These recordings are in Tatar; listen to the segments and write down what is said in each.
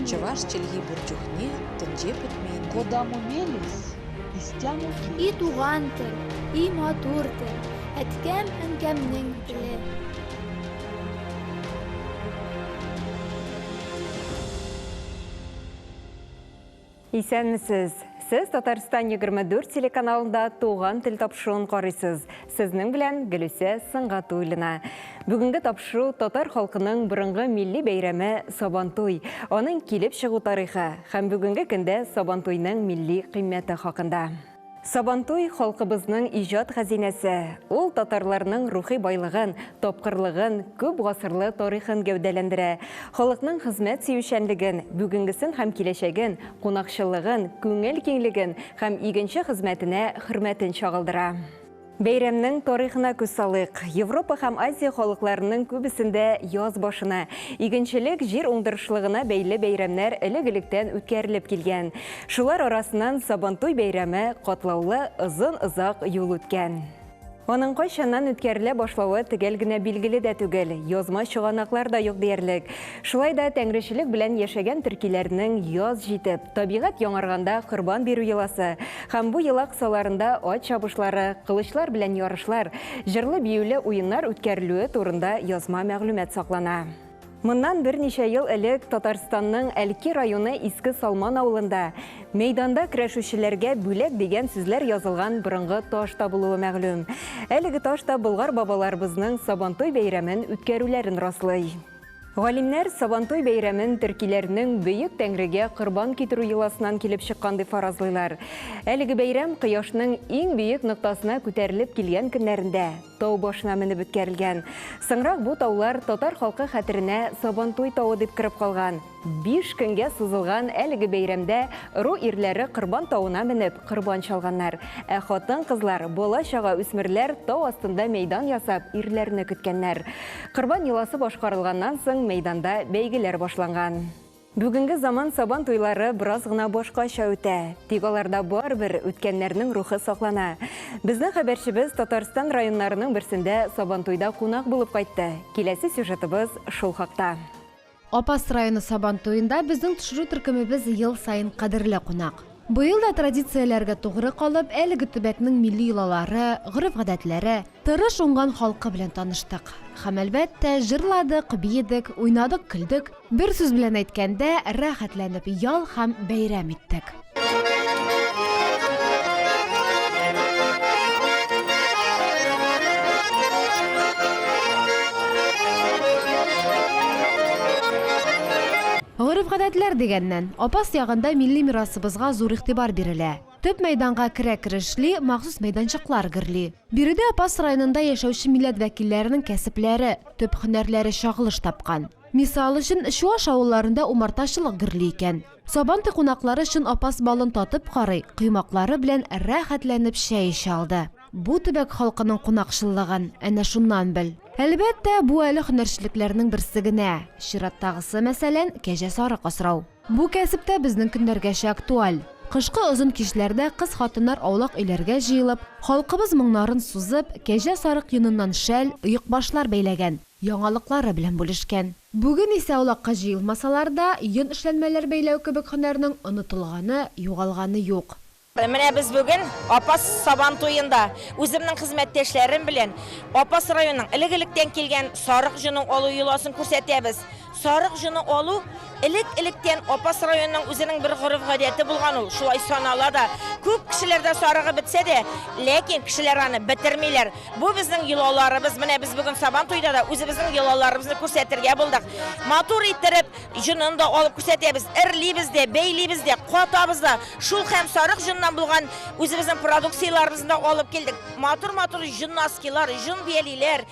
Чӑваш чӗлхи пур чухне тӗнче пӗтмен. Кодамо мелесь, истямо И туган тел, и матур тел, әткәм-әнкәмнең теле. Исәнмесез! Сез Татарстан 24 телеканалында Туган тел тапшыруын карыйсыз. Сезнең белән Гөлүсә Сөнгатуллина. Бүгенге тапшыру татар халкының борынгы милли бәйрәме Сабантуй, аның килеп чыгу тарихы һәм бүгенге көндә Сабантуйның милли кыйммәте хакында. Сабантуй, халкыбызның иҗат хәзинәсе. Ул татарларның рухи байлыгын, тапкырлыгын, күп гасырлы тарихын гәүдәләндерә. Халыкның хезмәт сөючәнлеген, бүгенгесен һәм киләчәген, кунакчыллыгын, күңел киңлеген һәм игенче хезмәтенә хөрмәтен чагылдыра. Бәйрәмнең тарихына күз салыйк. Европа һәм Азия халыкларының күбесендә яз башына, игенчелек җир уңдырышлыгына бәйле бәйрәмнәр элек-электән үткәрелеп килгән. Шулар арасыннан Сабантуй бәйрәме катлаулы, озын-озак юл үткән. Аның кайчаннан үткәрелә башлавы төгәл генә билгеле дә түгел, язма чыганаклар да юк диярлек. Шулай да тәңречелек белән яшәгән төркиләрнең яз җитеп, табигать яңарганда корбан бирү йоласы һәм бу йола кысаларында ат чабышлары, кылычлар белән ярышлар, җырлы-биюле уеннар үткәрелүе турында язма мәгълүмат саклана. Моннан берничә ел элек Татарстанның Әлки районы Иске Салман авылында мәйданда көрәшүчеләргә бүләк дигән сүзләр язылган борынгы таш табылуы мәгълүм. Әлеге таш та болгар бабаларыбызның Сабантуй бәйрәмен үткәрүләрен раслый. Галимнәр Сабантуй бәйрәмен төркиләрнең бөек Тәңрегә корбан китерү йоласыннан килеп чыккан дип фаразлыйлар. Әлеге бәйрәм кояшның иң бөек ноктасына күтәрелеп килгән көннәрендә, Тау башына менеп үткәрелгән. Соңрак бу таулар татар халкы хәтеренә Сабантуй тавы дип кереп калган. Биш көнгә сузылган әлеге бәйрәмдә ыру ирләре Корбан тавына менеп, корбан чалганнар. Ә хатын-кызлар, бала-чага, үсмерләр тау астында мәйдан ясап, ирләрне көткәннәр. Корбан йоласы башкарылганнан соң мәйданда бәйгеләр башланган. Бүгенге заман Сабан туйлары бераз гына башкача үтә. Тик аларда барыбер үткәннәрнең рухы саклана. Безнең хәбәрчебез Татарстан районнарының берсендә Сабантуйда кунак булып кайтты. Киләсе сюжетыбыз шул хакта. Апас районы Сабантуенда безнең төшерү төркемебез ел саен кадерле кунак. Быел да традицияләргә тугры калып, әлеге төбәкнең милли йолалары, гореф-гадәтләре, тырыш уңган халкы белән таныштык. Һәм, әлбәттә, җырладык, биедек, уйнадык, көлдек. Бер сүз белән әйткәндә, рәхәтләнеп ял һәм бәйрәм иттек. Гореф-гадәтләр дигәннән, Апас ягында милли мирасыбызга зур игътибар бирелә. Төп мәйданга керә-керешли, махсус мәйданчыклар гөрли. Биредә Апас районында яшәүче милләт вәкилләренең кәсепләре, төп һөнәрләре чагылыш тапкан. Мисал өчен, чуаш авылларында умартачылык гөрли икән. Сабантуй кунаклары чын Апас балын татып карый, коймаклары белән рәхәтләнеп чәй эчә алды. Бу төбәк халкының кунакчыллыгын әнә шуннан бел. Әлбәттә, бу әле һөнәрчелекләрнең берсе генә. Чираттагысы, мәсәлән, кәҗә-сарык асрау. Бу кәсеп тә безнең көннәргәчә актуаль. Кышкы озын кичләрдә кыз-хатыннар аулак өйләргә җыелып, халкыбыз моңнарын сузып, кәҗә-сарык йоныннан шәл, оекбашлар бәйләгән, яңалыклары белән бүлешкән. Бүген исә аулакка җыелмасалар да, йон эшләнмәләр бәйләү кебек һөнәрнең онытылганы, югалганы юк. Менә без бүген Апас Сабан туенда үземнең хезмәттәшләрем белән Апас районының элек-электән килгән сарык җоны алу йоласын күрсәтәбез. Сарык җоны алу элек-электән Апас районының үзенең бер гореф-гадәте булган ул, шулай санала да. Күп кешеләрдә сарыгы бетсә дә, ләкин кешеләр аны бетермиләр. Бу безнең йолаларыбыз. Менә без бүген Сабан туйда да үзебезнең йолаларыбызны күрсәтергә булдык. Матур иттереп Җонын да алып күрсәтәбез, эрлибез дә, бәйлибез дә, катабыз да. Шул һәм сарык җоныннан булган үзебезнең продукцияләребезне дә алып килдек. Матур-матур җон носкилар, җон биялиләр.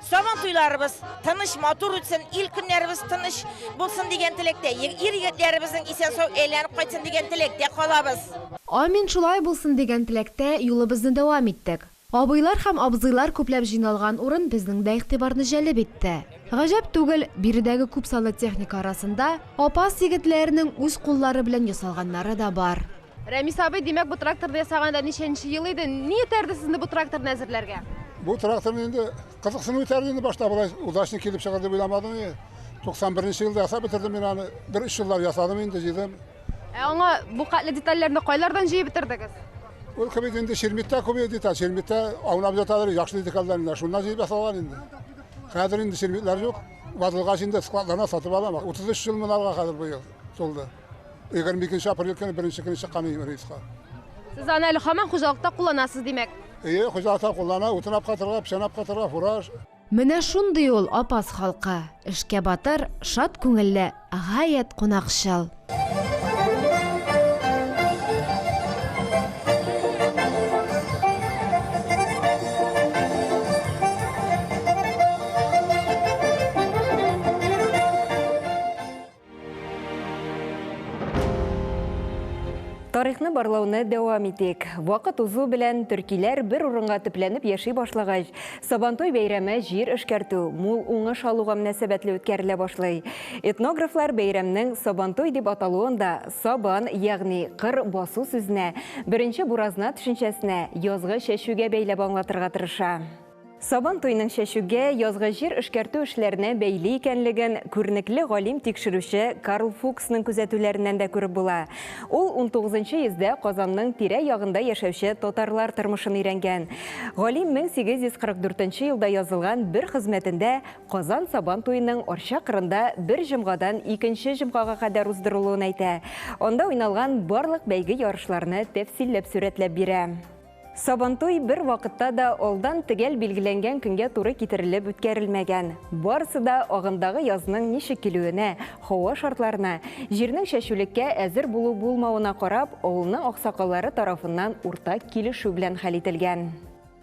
Сабан туйларыбыз тыныч, матур үтсен, ил көннәребез тыныч булсын дигән теләктә, ир-егетләребезнең исән-сау әйләнеп кайтсын дигән теләктә калабыз. Амин, шулай булсын дигән теләктә юлыбызны дәвам иттек. Абыйлар һәм абзыйлар күпләп җыйналган урын безнең дә игътибарны җәлеп итте. Гаҗәп түгел, биредәге күпсанлы техника арасында Апас егетләренең үз куллары белән ясалганнары да бар. Рәмис абый, димәк, бу тракторны ясаганда ничәнче ел иде? Ни этәрде сезне бу тракторны әзерләргә? Бу тракторны инде кызыксыну итәр инде башта болай удачно килеп чыгар дип уйламадым. 91 нче елда ясап бетердем мин аны. Бер өч еллар ясадым инде, җыйдым. Ә аңа бу хәтле детальләрне кайлардан җыеп бетердегез? Ул кебек инде Ширмиттә күп деталь. Ширмиттә аунап яталар, яхшы детальләр инде. Шуннан җыеп ясалган инде. Хәзер инде ширмитләр юк. Ватылгач инде складларына сатып алам. 33 ел монарга хәзер быел тулды. 22 апрель көне беренче көне чыккан идем рейска. Сез аны әле һаман хуҗалыкта кулланасыз, димәк? Әйе, хуҗалыкта куллана, утын алып кайтырга, печән алып кайтырга, фураж. Менә шундый ул Апас халкы, эшкә батыр, шат күңелле, гаять кунакчыл. Тарихны барлауны дәвам итик. Вакыт узу белән төркиләр бер урынга төпләнеп яши башлагач, Сабантуй бәйрәме җир эшкәртү, мул уңыш алуга мөнәсәбәтле үткәрелә башлый. Этнографлар бәйрәмнең Сабантуй дип аталуын да сабан, ягъни кыр басу сүзенә, беренче буразна төшенчәсенә, язгы чәчүгә бәйләп аңлатырга тырыша. Сабан туеның чәчүгә, язгы җир эшкәртү эшләренә бәйле икәнлеген күренекле галим-тикшерүче Карл Фуксның күзәтүләреннән дә күреп була. Ул унтугызынчы йөздә Казанның тирә-ягында яшәүче татарлар тормышын өйрәнгән. Галим 1844 нче елда язылган бер хезмәтендә Казан Сабан туеның Арча кырында бер җомгадан икенче җомгага кадәр уздырылуын әйтә. Анда уйналган барлык бәйге-ярышларны тәфсилләп сурәтләп бирә. Сабантуй бер вакытта да алдан төгәл билгеләнгән көнгә туры китерелеп үткәрелмәгән. Барысы да агымдагы язның ничек килүенә, һава шартларына, җирнең чәчүлеккә әзер булу-булмавына карап, авылның аксакаллары тарафыннан уртак килешү белән хәл ителгән.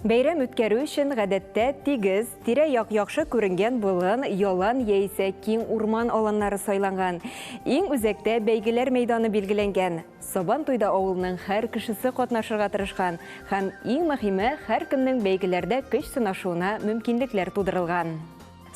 Бәйрәм үткәрү өчен, гадәттә, тигез, тирә-як яхшы күренгән болын, ялан яисә киң урман аланнары сайланган. Иң үзәктә бәйгеләр мәйданы билгеләнгән. Сабан туйда авылның һәр кешесе катнашырга тырышкан һәм, иң мөһиме, һәркемнең бәйгеләрдә көч сынашуына мөмкинлекләр тудырылган.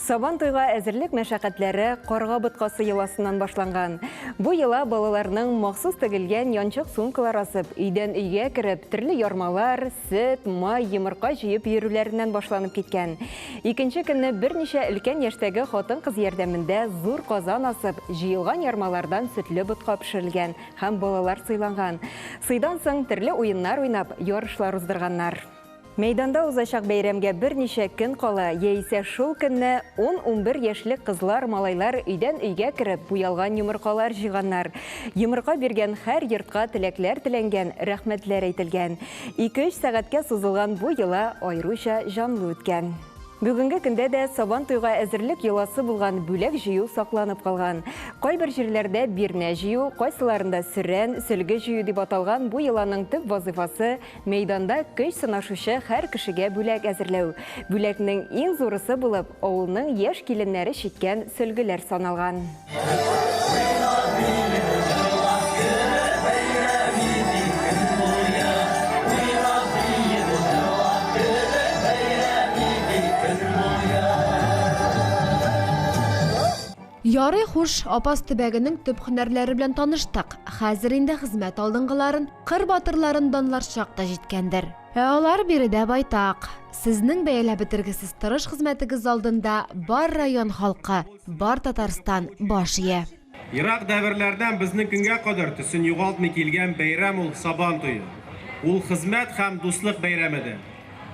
Сабан туйга әзерлек мәшәкатьләре карга боткасы йоласыннан башланган. Бу йола балаларның махсус тегелгән янчык сумкалар асып, өйдән өйгә кереп, төрле ярмалар, сөт, май, йомырка җыеп йөрүләреннән башланып киткән. Икенче көнне берничә өлкән яшьтәге хатын-кыз ярдәмендә зур казан асып, җыелган ярмалардан сөтле ботка пешерелгән һәм балалар сыйланган. Сыйдан соң төрле уеннар уйнап, ярышлар уздырганнар. Мәйданда узачак бәйрәмгә берничә көн кала, яисә шул көнне ун-унбер яшьлек кызлар, малайлар өйдән өйгә кереп, буялган йомыркалар җыйганнар. Йомырка биргән һәр йортка теләкләр теләнгән, рәхмәтләр әйтелгән. Ике-өч сәгатькә сузылган бу йола аеруча җанлы үткән. Бүгенге көндә дә Сабан туйга әзерлек йоласы булган бүләк җыю сакланып калган. Кайбер җирләрдә бирнә җыю, кайсыларында сөрән, сөлге җыю дип аталган бу йоланың төп вазыйфасы, мәйданда көч сынашучы һәр кешегә бүләк әзерләү. Бүләкнең иң зурысы булып, авылның яшь киленнәре чиккән сөлгеләр саналган. Ярый, хуш, Апас төбәгенең төп һөнәрләре белән таныштык. Хәзер инде хезмәт алдынгыларын, кыр батырларын данлар чак та җиткәндер. Ә алар биредә байтак. Сезнең бәяләп бетергесез тырыш хезмәтегез алдында бар район халкы, Бар Татарстан баш ия. Ерак дәверләрдән безнең көнгә кадәр төсен югалтмый килгән бәйрәм ул Сабан туе. Ул хезмәт һәм дуслык бәйрәме дә.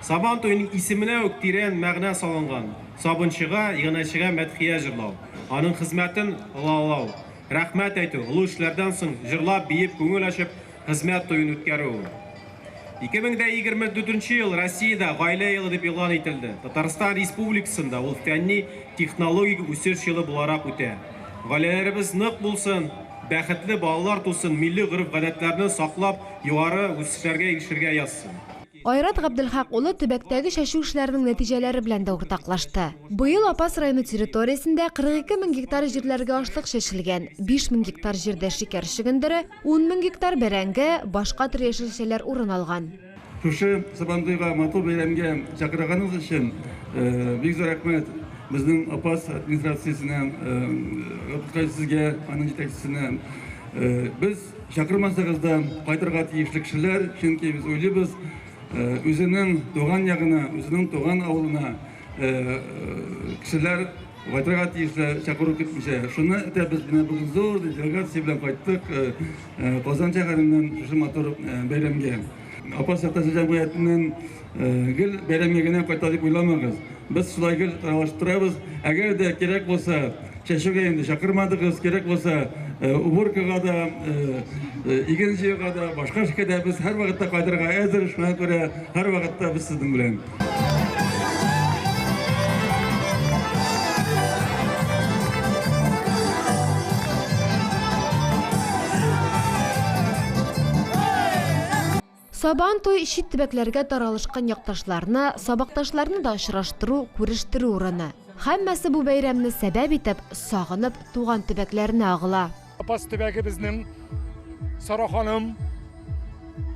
Сабан туеның исеменә үк тирән мәгънә салынган, сабынчыга, иганәчегә мәдхия җырлау, аның хезмәтен олылау, рәхмәт әйтү, олы эшләрдән соң җырлап-биеп, күңел ачып, Хезмәт туен үткәрү ул. 2024 нче ел Россиядә Гаилә елы дип игълан ителде. Татарстан Республикасында ул фәнни технологик үсеш елы буларак үтә. Гаиләләребез нык булсын, бәхетле балалар тусын, милли гореф-гадәтләрне саклап, югары үсешләргә ирешергә язсын. Айрат Габделхак улы төбәктәге чәчү эшләренең нәтиҗәләре белән дә уртаклашты. Быел Апас районы территориясендә 42 мең гектар җирләргә ашлык чәчелгән, 5 мең гектар җирдә шикәр чөгендере, 10 мең гектар бәрәңге, башка төр яшелчәләр урын алган. Шушы Сабантуйга, матур бәйрәмгә чакырганыгыз өчен бик зур рәхмәт безнең Апас администрациясенә, Габделхак сезгә, аның җитәкчесенә. Без Чакырмасагыз да, кайтырга тиешле кешеләр, чөнки без уйлыйбыз, Үзенең туган ягына, үзенең туган авылына кешеләр кайтырга тиешле чакыру көтмичә. Шуны әйтәбез, менә бүген зур делегация белән кайттык Казан шәһәреннән шушы матур бәйрәмгә. Апас якташы җәмгыятеннән гел бәйрәмгә генә кайта дип уйламагыз. Без шулай гел аралашып торабыз. Әгәр дә кирәк булса, чәчүгә инде чакырмадыгыз, кирәк булса, уборкага да, иген җыюга да, башка эшкә дә без һәрвакытта кайтырга әзер. Шуңа күрә һәрвакытта без сезнең белән. Сабан туй чит төбәкләргә таралышкан якташларны, сабакташларны да очраштыру, күрештерү урыны. Һәммәсе бу бәйрәмне сәбәп итеп, сагынып, туган төбәкләренә агыла. Апас төбәге безнең Сара ханым,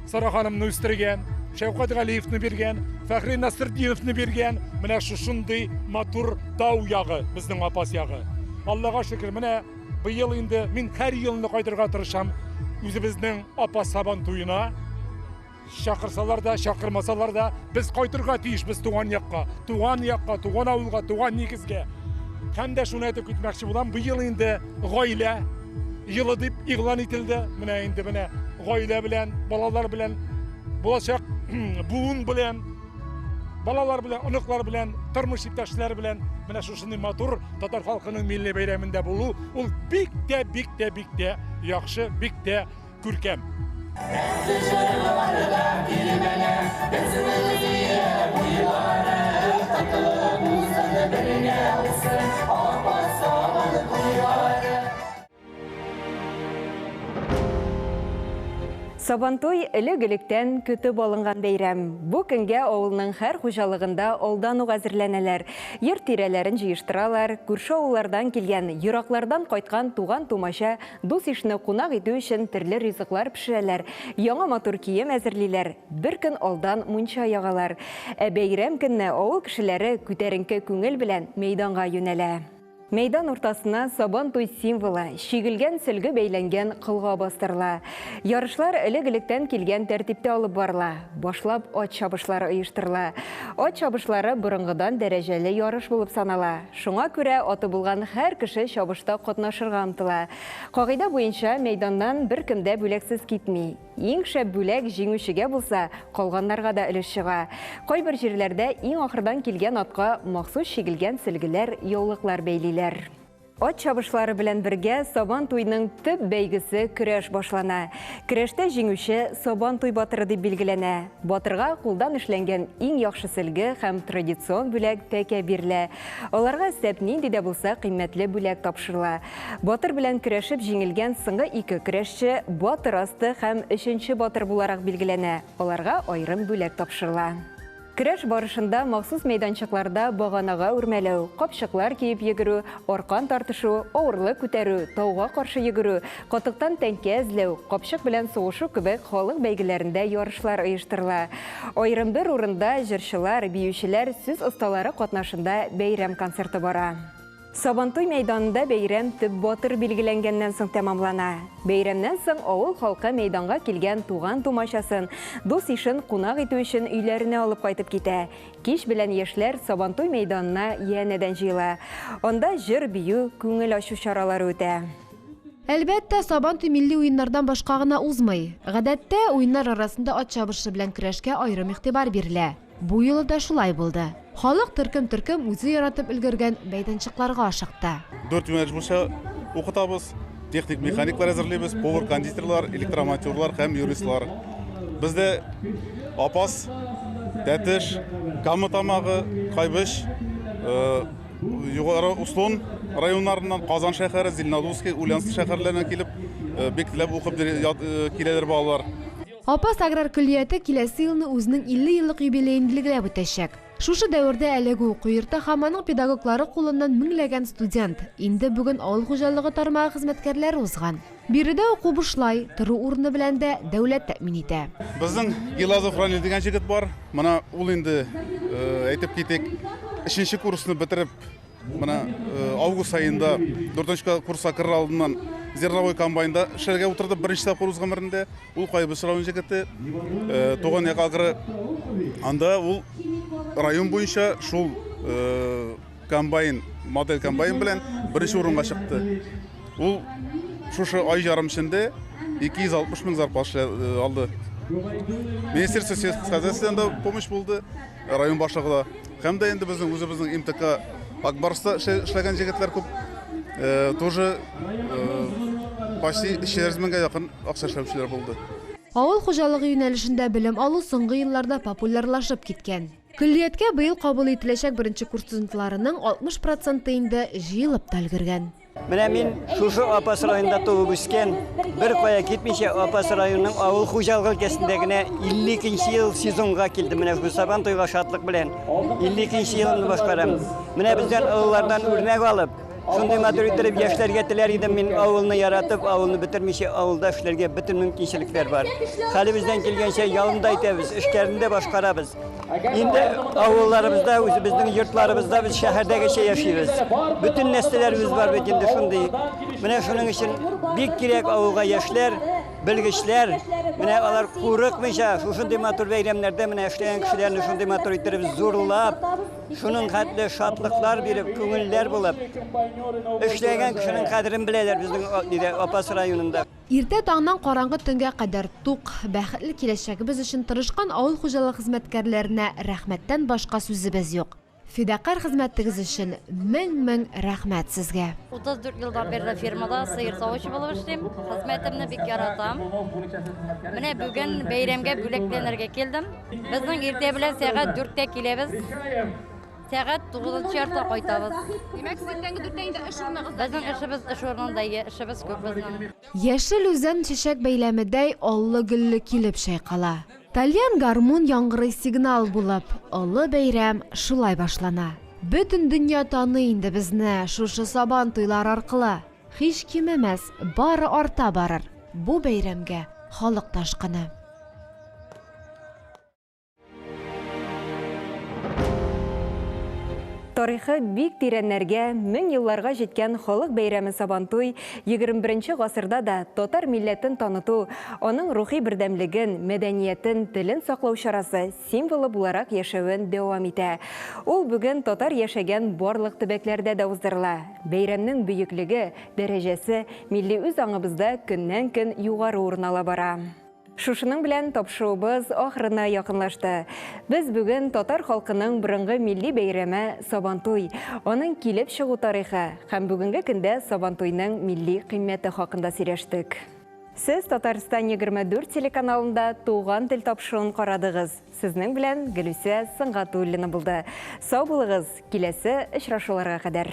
Сара ханымны үстергән, Шәүкәт Галиевны биргән, Фәхри Насретдиновны биргән. Менә шушындый матур тау ягы безнең Апас ягы. Аллага шөкер, менә Быел инде мин һәр елны кайтырга тырышам үзебезнең Апас Сабан туена. Чакырсалар да, чакырмасалар да, без кайтырга тиешбез туган якка. Туган якка, туган авылга, туган нигезгә. Һәм дә шуны әйтеп китмәкче булам, быел инде гаилә елы дип игълан ителде. Менә инде менә гаилә белән, балалар белән, булачак буын белән Балалар белән, оныклар белән, тормыш иптәшләре белән менә шушындый матур татар халкының милли бәйрәмендә булу ул бик тә, бик тә, бик тә яхшы, бик тә күркәм. Рәтле җырларда тирбәлә безнең Зөя буйлары, Котлы булсын, бергә узсын Апас Сабан туйлары. Сабантуй элек-электән көтеп алынган бәйрәм. Бу көнгә авылның һәр хуҗалыгында алдан ук әзерләнәләр. Йорт тирәләрен җыештыралар, күрше авыллардан килгән, ераклардан кайткан туган-тумача, дус-ишне кунак итү өчен төрле ризыклар пешерәләр, яңа матур кием әзерлиләр, бер көн алдан мунча ягалар. Ә бәйрәм көнне авыл кешеләре күтәренке күңел белән мәйданга юнәлә. Мәйдан уртасына Сабан туй символы, чигелгән сөлге бәйләнгән колга бастырыла. Ярышлар элек-электән килгән тәртиптә алып барыла. Башлап ат чабышлары оештырыла. Ат чабышлары борынгыдан дәрәҗәле ярыш булып санала. Шуңа күрә аты булган һәр кеше чабышта катнашырга омтыла. Кагыйдә буенча, мәйданнан беркем дә бүләксез китми. Иң шәп бүләк җиңүчегә булса, калганнарга да өлеш чыга. Кайбер җирләрдә иң ахырдан килгән атка махсус чигелгән сөлгеләр, яулыклар бәйлиләр. Ат чабышлары белән бергә Сабан туйның төп бәйгесе көрәш башлана. Көрәштә җиңүче Сабан туй батыры дип билгеләнә. Батырга кулдан эшләнгән иң яхшы сөлге һәм традицион бүләк тәкә бирелә. Аларга өстәп нинди дә булса кыйммәтле бүләк тапшырыла. Батыр белән көрәшеп җиңелгән соңгы ике көрәшче батыр асты һәм өченче батыр буларак билгеләнә, аларга аерым бүләк тапшырыла. Көрәш барышында махсус мәйданчыкларда баганага үрмәләү, капчыклар киеп йөгерү, аркан тартышу, авырлык күтәрү, тауга каршы йөгерү, катыктан тәңкә эзләү, капчык белән сугышу кебек халык бәйгеләрендә ярышлар оештырыла. Аерым бер урында җырчылар, биючеләр, сүз осталары катнашында бәйрәм концерты бара. Сабантуй мәйданында бәйрәм төп батыр билгеләнгәннән соң тәмамлана. Бәйрәмнән соң авыл халкы мәйданга килгән туган-тумачасын, дус-ишен кунак итү өчен өйләренә алып кайтып китә. Кич белән яшьләр Сабантуй мәйданына янәдән җыела. Анда җыр-бию, күңел ачу чаралары үтә. Әлбәттә, Сабантуй милли уеннардан башка гына узмый. Гадәттә, уеннар арасында ат чабышы белән көрәшкә аерым игътибар бирелә. Бу юлы да шулай булды. Халык төркем-төркем үзе яратып өлгергән мәйданчыкларга ашыкты. Дүрт юнәлеш буенча укытабыз. Техник-механиклар әзерлибез, повар-кондитерлар, электромонтерлар һәм юристлар. Бездә Апас, Тәтеш, Кама Тамагы, Кайбыч, Югары Услон районнарыннан, Казан шәһәре, Зеленодольский, Ульяновск шәһәрләреннән килеп, бик теләп укып киләләр балалар. Апас аграр көллияте киләсе елны үзенең 50 еллык юбилеен билгеләп үтәчәк. Шушы дәвердә әлеге уку йорты һәм аның педагоглары кулыннан меңләгән студент, инде бүген авыл хуҗалыгы тармагы хезмәткәрләре узган. Биредә уку бушлай, тору урыны белән дә дәүләт тәэмин итә. Безнең Гилазов Ранил дигән җегет бар. Менә ул инде, әйтеп китик, өченче курсны бетереп, Менә август аенда дүртенче курска керер алдыннан зерновой комбайнда эшләргә утырды беренче тапкыр үз гомерендә. Ул Кайбыч район җегете, туган як агры. Анда ул район буенча шул комбайн, модель комбайн белән беренче урынга чыкты. Ул шушы ай ярым эчендә 260 мең зарплата алды. Министерство сельского хозяйства да помощь булды, район башлыгы да. Һәм дә инде безнең үзебезнең МТК Акбарста эшләгән җегетләр күп. Тоже почти 300 меңгә якын акча эшләүчеләр булды. Авыл хуҗалыгы юнәлешендә белем алу соңгы елларда популярлашып киткән. Көллияткә быел кабул ителәчәк беренче курс студентларының 60 проценты инде җыелып та өлгергән. Менә мин шушы Апас районында туып үскән, бер кая китмичә Апас районының авыл хуҗалыгы өлкәсендә генә 52 нче ел сезонга килдем. Менә бу Сабан туйга шатлык белән 52 нче елымны башкарам. Менә бездән олылардан үрнәк алып, шундый матур иттереп яшьләргә теләр идем мин авылны яратып, авылны бетермичә авылда эшләргә бөтен мөмкинчелекләр бар. Хәлебездән килгәнчә ялын да итәбез, эшләрне дә башкарабыз. Инде авылларыбызда, үзебезнең йортларыбызда без шәһәрдәгечә яшибез. Бөтен нәрсәләребез бар бит инде шундый. Менә шуның өчен бик кирәк авылга яшьләр, белгечләр. Менә алар курыкмыйча, шушындый матур бәйрәмнәрдә менә эшләгән кешеләрне шундый матур иттереп зурлап, шуның хәтле шатлыклар биреп, күңелләр булып, эшләгән кешенең кадерен беләләр безнең нидә Апас районында. Иртә таңнан караңгы төнгә кадәр тук, бәхетле киләчәгебез өчен тырышкан авыл хуҗалыгы хезмәткәрләренә рәхмәттән башка сүзебез юк. Фидакарь хезмәтегез өчен мең-мең рәхмәт сезгә. 34 елдан бирле фермада сыер савучы булып эшлим. Хезмәтемне бик яратам. Менә бүген бәйрәмгә бүләкләнергә килдем. Безнең иртә белән сәгать 4-тә киләбез. Сәгать тугызынчы яртыда кайтабыз. Димәк, сез иртәнге дүрттә инде эш урыныгызда? Безнең эшебез эш урынында, ие, эшебез күп безнең. Яшел Үзән чәчәк бәйләмедәй аллы-гөлле килеп чайкала. Тальян гармун яңгырый сигнал булып, олы бәйрәм шулай башлана. Бөтен дөнья таный инде безне шушы Сабан туйлары аркылы. Һич кимемәс, бары арта барыр бу бәйрәмгә халык ташкыны. Тарихы бик тирәннәргә, мең елларга җиткән халык бәйрәме Сабантуй 21 гасырда да татар милләтен таныту, аның рухи бердәмлеген, мәдәниятен, телен саклау чарасы, символы буларак яшәвен дәвам итә. Ул бүген татар яшәгән барлык төбәкләрдә дә уздырыла. Бәйрәмнең бөеклеге, дәрәҗәсе милли үз аңыбызда көннән-көн югары урын ала бара. Шушының белән тапшыруыбыз ахырына якынлашты. Без бүген татар халкының борынгы милли бәйрәме Сабантуй, аның килеп чыгу тарихы һәм бүгенге көндә Сабантуйның милли кыйммәте хакында сөйләштек. Сез Татарстан 24 телеканалында Туган тел тапшыруын карадыгыз. Сезнең белән Гөлүсә Сөнгатуллина булды. Сау булыгыз, киләсе очрашуларга кадәр.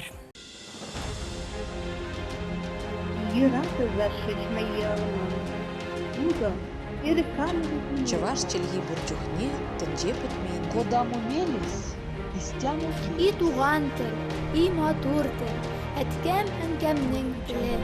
Чӑваш чӗлхи пур чухне тӗнче пӗтмен. Кодамо мелесь, истямо И туган тел, и матур тел, әткәм-әнкәмнең теле.